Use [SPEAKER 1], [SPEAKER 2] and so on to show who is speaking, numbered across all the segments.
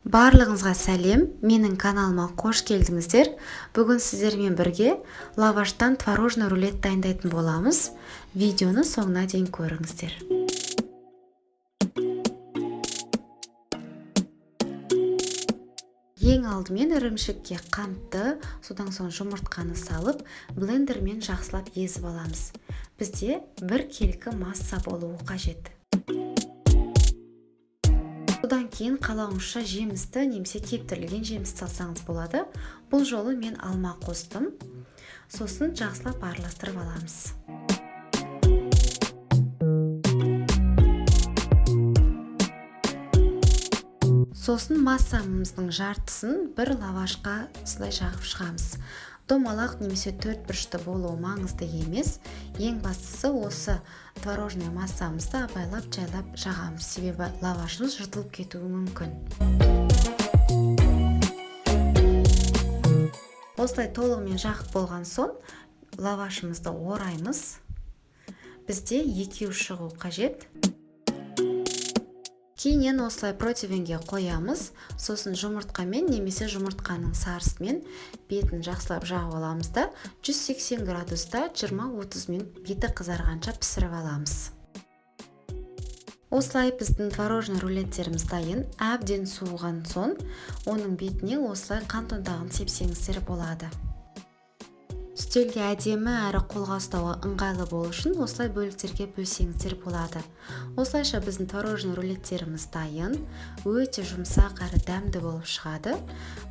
[SPEAKER 1] Барлығыңызға сәлем! Менің каналыма қош келдіңіздер! Бүгін сіздермен бірге лаваштан творожный рулет дайындайтын боламыз. Видеоны соңына дейін көріңіздер. Ең алдымен ірімшікке қантты, содан соң жұмыртқаны салып, блендермен жақсылап езіп аламыз. Бізде бір келкі масса болуы қажет. Содан кейін қалауыңызша жемісті немесе кептірілген жеміс салсаңыз болады. Бұл жолы мен алма қостым. Сосын жақсылап араластырып аламыз. Сосын массамыздың жартысын бір лавашқа осылай жағып шығамыз. Домалақ немесе төрт бұрышты болуы маңызды емес. Ең бастысы, осы творожный массамызды абайлап, жайлап жағамыз, себебі лавашымыз жыртылып кетуі мүмкін. Осылай толығымен жағып болған соң, лавашымызды ораймыз. Бізде екеу шығу қажет. Кейіннен осылай противеньге қоямыз. Сосын жұмыртқамен немесе жұмыртқаның сарысымен бетін жақсылап жағып аламыз да, 180 градуста 20-30 минут беті қызарғанша пісіріп аламыз. Осылай біздің творожный рулеттеріміз дайын. Әбден суыған соң, оның бетіне осылай қант ұнтағын сепсеңіздер болады. Үстелге әдемі әрі қолға ұстауға ыңғайлы болу үшін осылай бөліктерге бөлсеңіздер болады. Осылайша біздің творожный рулеттеріміз дайын. Өте жұмсақ әрі дәмді болып шығады.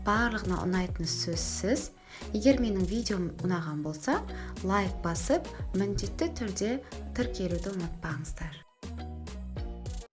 [SPEAKER 1] Барлығына ұнайтыны сөзсіз. Егер менің видеом ұнаған болса, лайк басып, міндетті түрде тіркелуді ұмытпаңыздар.